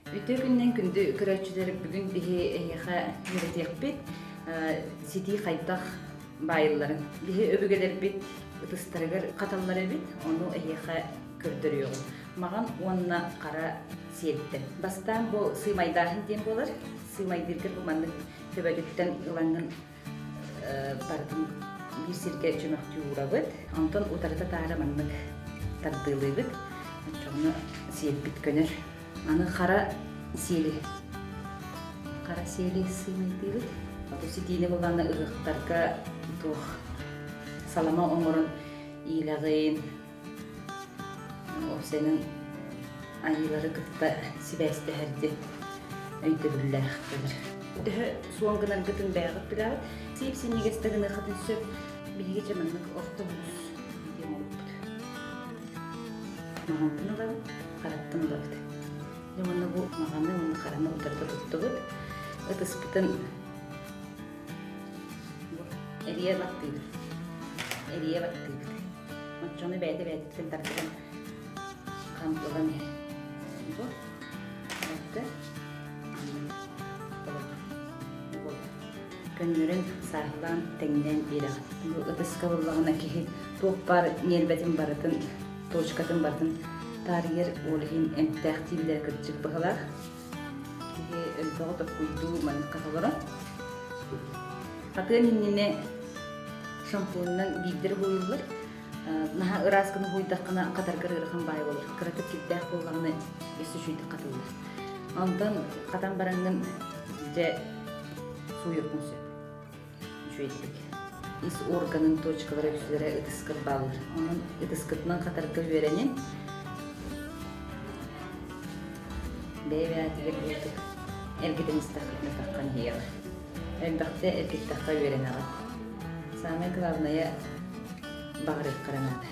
Үтүө күнүнэн күндү көрөөччүлэр бүгүн биһи эһиэхэ үөрэтиэхпит ситии хайдах баайылларын. Биһи өбүгэлэрбит ытыстарыгар хаталлар эбит, ону эһиэхэ көрдөрүөҕүм. Маҕан уонна хара сиэлтэн. Бастаан бу сыымайдааһын диэн буолар. Сыымайдыыргар бу маннык төбөтүттэн ылаҥҥын барытын биир сиргэ чөмөхтүү уурабыт. Онтон утарыта таара маннык тардыылыыбыт. Оччоҕуна сиэлбит көнөр. Аны хара сиэли хара сиэли сыымайдыыбыт. Бу ситиини буллаҕына ыһыахтарга туох салама оҥорон иилэҕин, Уопсайынан айыылары кытта сибээстэһэр диэн өйдөбүллээх буолар. Төһө суон гынаргытын бэйэҕит билэҕит. Сип-синньигэс да гыныаххытын сөп. Биһиги дьэ маннык орто муус диэн оҥорбут. Маҕантан ылабыт, хараттан ылабыт. Дьэ уонна бу маҕаны уонна хараны утарыта туттубут. Ытыспытын эрийэ баттыыбыт. Эрийэ баттыыбыт. Оччону бэйэтэ бэйэтиттэн тардыган хам ылан иһэр. Бу это көннөрөн сааһылаан тэҥнээн биэрэҕин. Бу ытыска буоллаҕына киһи туох баар ньиэрбэтин барытын, точкатын барытын таарыйар, ол иһин эмтээх дииллэрэ кырдьык быһалаах. Киһи элбэҕи толкуйдуу маннык хаталара. Хатыан иннинэ шампунунан биирдэр уһуйуллар. Наһаа ыраас гына уһуйдаххына хатаргар ыарахан баай буолар. Кыратык кирдээх буоллаҕына өссө үчүгэйдик хатыллар. Онтон хатан бараҥҥын дьэ сууйуоххун сөп. Үчүгэйдик. Ис органын точкалара үксүлэрэ ытыскар бааллар. Онон ытыскытынан хатарга үөрэнин. Бэйэ-бэйэтигэр курдук эргитэн истэххитинэ таххан иһиэҕэ. Элбэхтэ эргиттэххэ үөрэнэҕит. Самое главное баҕарыахха эрэ наада.